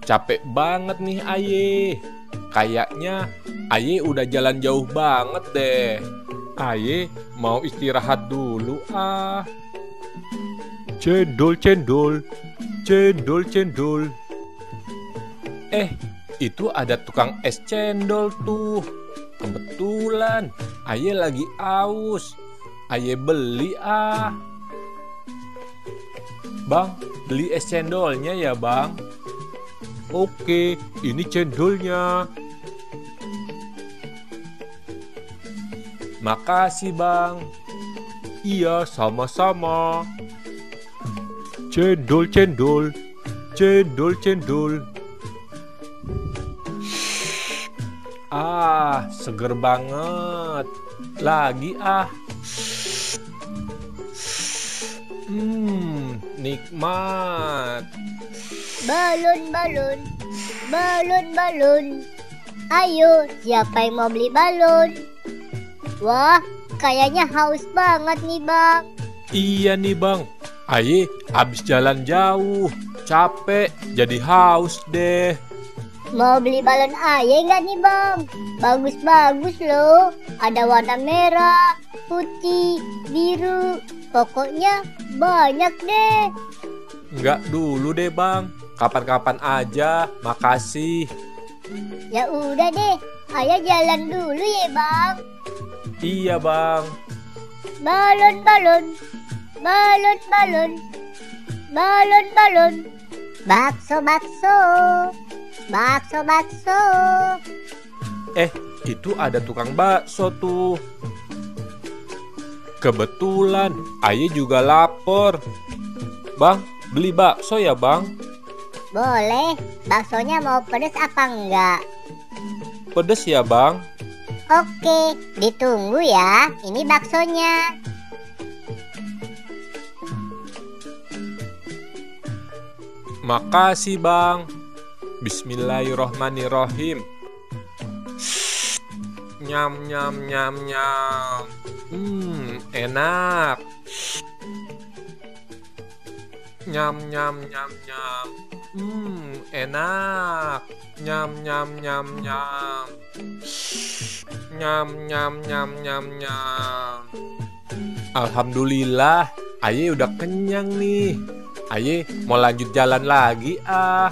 Capek banget nih Aye. Kayaknya Aye udah jalan jauh banget deh. Aye mau istirahat dulu ah. Cendol, cendol, cendol, cendol. Itu ada tukang es cendol tuh. Kebetulan Aye lagi aus. Aye beli ah. Bang, beli es cendolnya ya bang. Oke, ini cendolnya. Makasih bang. Iya, sama-sama. Cendol, cendol, cendol, cendol. Ah, seger banget. Lagi ah. Nikmat. Balon, balon, balon, balon. Ayo, siapa yang mau beli balon? Wah, kayaknya haus banget nih bang. Iya nih bang. Aye abis jalan jauh, capek, jadi haus deh. Mau beli balon Aye nggak nih bang? Bagus-bagus loh. Ada warna merah, putih, biru. Pokoknya banyak deh. Nggak dulu deh bang, kapan-kapan aja, makasih. Ya udah deh, Ayah jalan dulu ya bang. Iya bang. Balon, balon, balon, balon, balon, balon. Bakso, bakso, bakso, bakso. Itu ada tukang bakso tuh. Kebetulan Aye juga lapar. Bang, beli bakso ya bang? Boleh, baksonya mau pedas apa enggak? Pedes ya bang? Oke, ditunggu ya. Ini baksonya. Makasih bang. Bismillahirrohmanirrohim. Nyam, nyam, nyam, nyam. Enak. Nyam, nyam, nyam, nyam. Enak. Nyam, nyam, nyam, nyam. Nyam, nyam, nyam, nyam, nyam. Alhamdulillah, Aye udah kenyang nih. Aye mau lanjut jalan lagi ah.